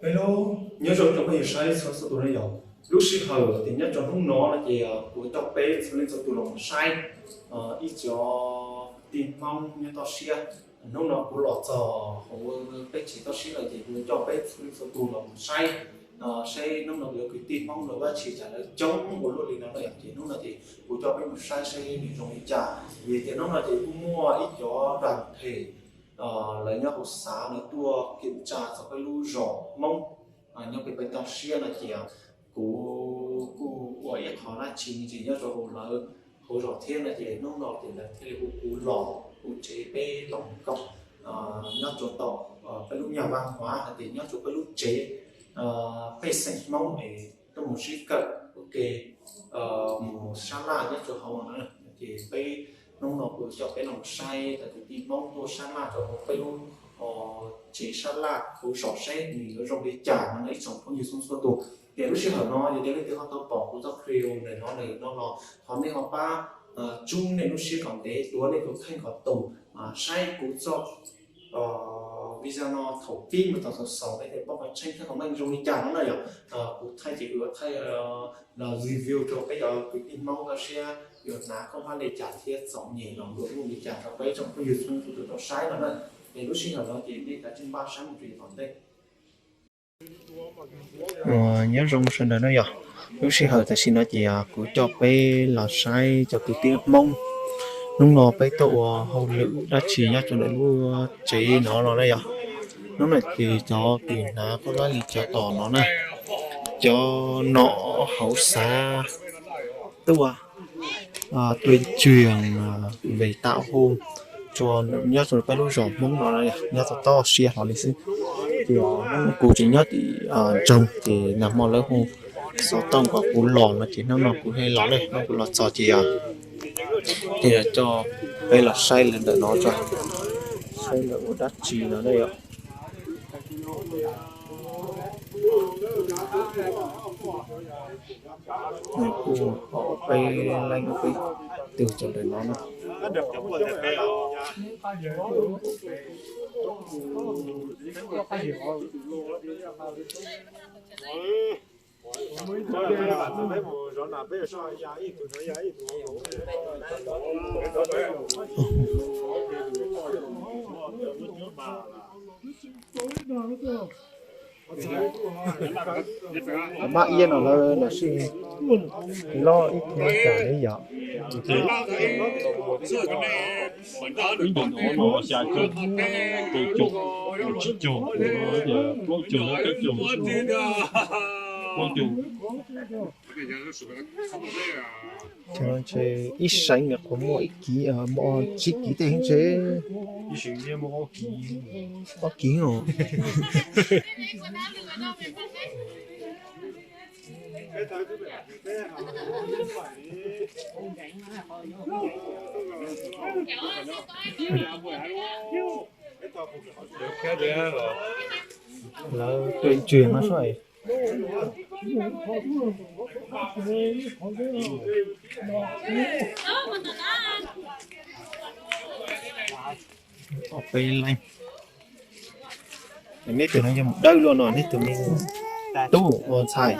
Peb lub, nyob zoo rau peb yog saib txhua txhua tus na yom. Lub sij hawm tias nyob rau hnub no no ces kuv coj peb txhua leej txhua tus los mus saib ib cov tij Hmoob nyob toj siab. Hnub no kuv los txog hauv peb tsev toj siab lawm ces kuv coj peb txhua leej txhua tus los mus saib, saib hnub no lawv kwv tij Hmoob lawv dab tsi cas lawv coob ua luaj li no na yom. Ces hnub no ces kuv coj peb mus saib saib nws zoo li cas. Vim tias hnub no ces kuj muaj ib cov dag them lawv nyob hauv xav lawv tuaj kiểm tra txog peb lub zos Hmoob nyob pem peb toj siab no ces kuv kuj ua ib qho dab tsi ntsis nyob rau hauv lawv hauv zos thiab no ces hnub no ces lawv thiaj li hu kuv los hauv tsev peb los koom nyob rau tom peb lub nyaj vaj huav hais tias nyob rau peb lub tsev pej xeem Hmoob es tuaj mus sib kawm ua ke mus sab laj nyob rau hauv no. Ces peb hnub no kuv coj peb los saib cov kwv tij Hmoob tuaj sab laj rau hauv peb lub tsev sab laj hauv zos saib nws yuav zoo li cas no ib tsoom phooj ywg txhua txhua tus. Ces lub sij hawm no yog tias leej twg ho tau pom kuv txoj clip ntawm no ntawm no los thov nej ho pab tsuj nej lub siab kom ntev, tuav nej tus kheej kom tus, saib kuv txoj video no thaum pib mus txog thaum xaus nej thiaj paub qhov tseeb thiab qhov meej zoo li cas no na yom. Kuv thaij ces kuv yuav thaij los review rau peb cov kwv tij Hmoob toj siab yuav hnav khaub hlab li cas thiab txom nyem los ntuas nuj li cas rau peb tsoom phooj ywg txhua tus tau saib no na. Es lub sij hawm no ces nej kav tsij npaj saib mus rau tom ntej. Uas nyob zoo sawv daws na yom, lub sij hawm tam sim no ces kuv coj peb los saib cov kwv tij Hmoob. Hnub no peb tuaj ua hauj lwm dab tsi nyob rau ntawm lub tsev no los na yom. Hnub no ces cov kws hnav khaub hlab li cov tom no na, cov nom hauv xav tuaj tuyên truyền về tảo hôn rau nyob rau peb lub zos Hmoob no, nyob toj toj siab hlo li xwb. Ces kuv tseem nyob tim nroog ces nag hmo lawv hu xov tooj kom kuv los no ces hnub no kuv thiaj los na, hnub kuv los txog ces thiaj coj peb los saib lawv ntawm no tso, saib lawv ua dab tsi no na yom. Nws kuj pom peb leej peb tus cov ntawm no na. Maj iab no lawv los sib loj ib tug cas li yom. Ib ntus no xya caug, rau caug, tsib caug, plaub caug, peb caug, plaub caug. Ib seev nyuam qhuav muaj ib kiv, muaj tsib kiv tej ntshe. Ob kiv os. Lawv tuyên truyền no soj. Ob peb leej. Neb tus no yog mus dawb luaj no, neb tus me tub ua ntxhais.